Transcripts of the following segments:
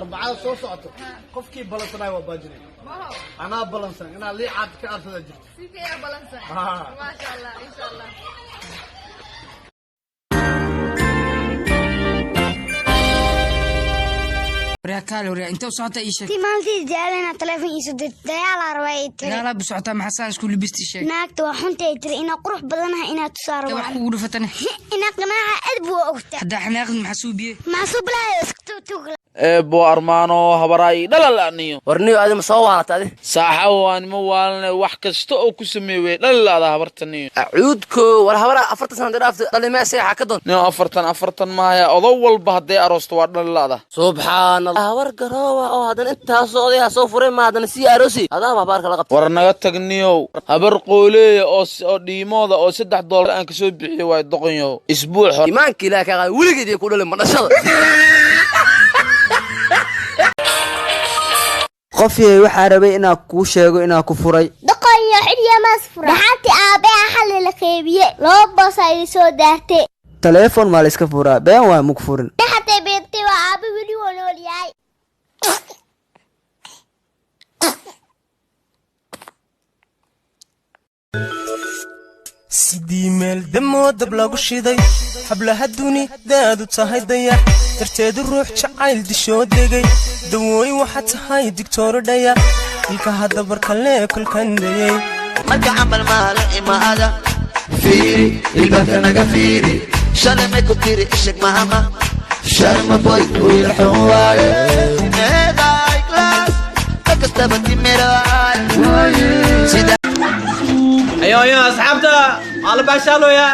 Arbacada soo socoto qofkii balansanaayo waa baajinay. Anaa balansan inaa liicaad ka arsada jirto. Sidee balansan? Ah. Maasha Allah, insha Allah. Waryaa, kaale waryaa, intee u socota? Ii sheeg. Tii maalintii jecel telefoon iisoo dirtay, dagaalaa rabaa ay tiri. Dagaalaa bu socotaa? Maxaa saan isku libista? Ii sheeg. Naagta waa xunta ay tiri, inaa qurux badanaha inaad tusaaro. Ee, wax kugu dhufatane. Inaa qanaaca aad buu ogta. Haddaa xanaaqid, maxaa suubiye? Maxsuu bilaayo iska tuugla. Eebo armaano habaraay dhalalaaniyo. Warniyo, adi ma soo waalata adi? Saaxa waanimo waalane, wax kasta oo ku sameey wey dhalalaada habartaniyo. Acuudko war, habara 40 sana dhaafta dhalimeesay xaa ka doon. Niyo, 40 40 maaya, odo walba hadday aroosto waa dhalalaada. Subxaan Allah, habar garoowa oo haddana intaasoo odayaa soo furay, ma haddana sii aroosi adaaba habaarka la qabta. War naga tagniyow, habar qooleeya oo dhiimooda oo $3 aan kasoo bixiyo waay, doqonyow, isbuuc hore. Iimaanka Ilaah kaa qaada, weligeed iyo ku dhalin ma dhashada. Qofyay, waxaa rabay inaa kuu sheego inaa ku furay. Doqonyo xidhyamaas fura dhaxanti aabaha xalli la qeybiye, laba boos ay soo daartay. Taleefon maa la iska furaa? Been waa, muku furin. Dhaxantay beentay, waa aaba weli waa nool yahay. Sidii meel damoo dab lagu shiday, hablaha dunidaadu tahay dayax darteedu, ruux jacayl dishoo degay, dawooy waxaa tahay digtooro dhaya ilka hadda barkale kolkandayey. Marka camal maala imaada, fiiri ilbaabka naga fiiri, shalay may ku tiri isheg mahama sharma boy wiil xun waaye meeday class kastaba timiraay sida. Ayo ayo asxaabta, waa la baashaalooya.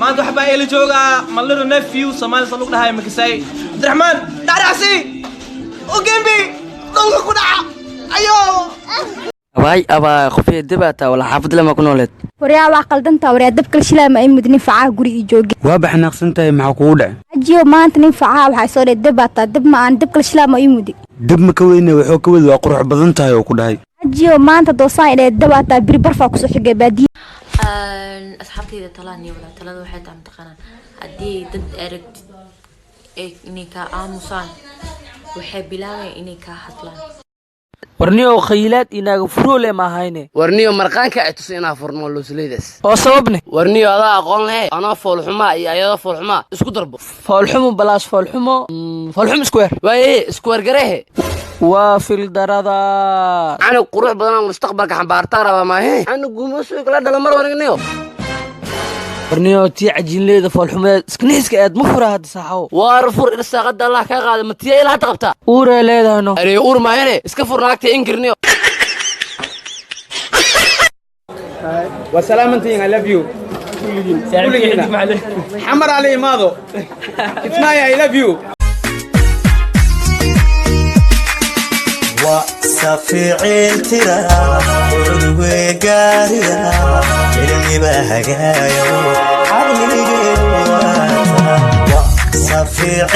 Maanta waxbaa ila joogaa my little nephew. Soomaali sa lagu dhahay makasay? Cabdiraxmaan dhacdhacsi u gembi dhulka ku dhaca ayo. Abaay abaay, qofye dibata wala xaafad lama ku nooleed. Waryaa, waa qaldantaa waryaa, dabkal shilaa ma imid nin facaa guri ii jooge. Waa baxnaaqsan tahay, maxaa kugu dhacay? Ajiyo, maanta nin facaa waxaa soo dheh dabaataa, dab ma aan dabkal shilaa ma imudi. Dab ma ka weyne, wuxuu ka wadi waa qurux badan tahay oo ku dhahay. Ajiyo, maanta doosaan idheh dabaataa, biri barfaa kusoo xigay baadiye. Asxaabtayda, talaan iyo wada talada waxay tahay, mataqaanaa, haddii dad aragtid ee inay kaa aamusaan, waxay bilaabayaan inay kaa hadlaan. Warniyow, khaylaad iyo naaga furoole ma ahayne. Warniyo, marqaanka ay tusi inaa furno loosleydaas. Oo sababne? Warniyo, adaa aqoon lehe, anoo foolxumaa iyo ayadoo foolxumaa isku darbo. Foolxumo balaas foolxumo, foolxumo square. Waaye, isku wargarehe. Waa fildarada. Canug qurux badanaa mustaqbalka xambaartaa rabaa maahe, canug gumasuu kala dhala mar wanagniyo. Warniyow, tii cajiinleeda foolxumadeed iska nixiska aad ma fura hadda, saaxawo? Waar fur, irsaaqada Allah kaa qaada, matiya ilaa hadda qabtaa. Uuree leedahayno. Aree, uur maahane, iska fur naagta inkirniyo. Wasalaamantiin, I love you kulligiina. Xamar ali imaado Kismaayo, I love you. Waa safiicil tira cuduwe gaariya, cilmiba hagaayo caqligeedu waata waa safiic.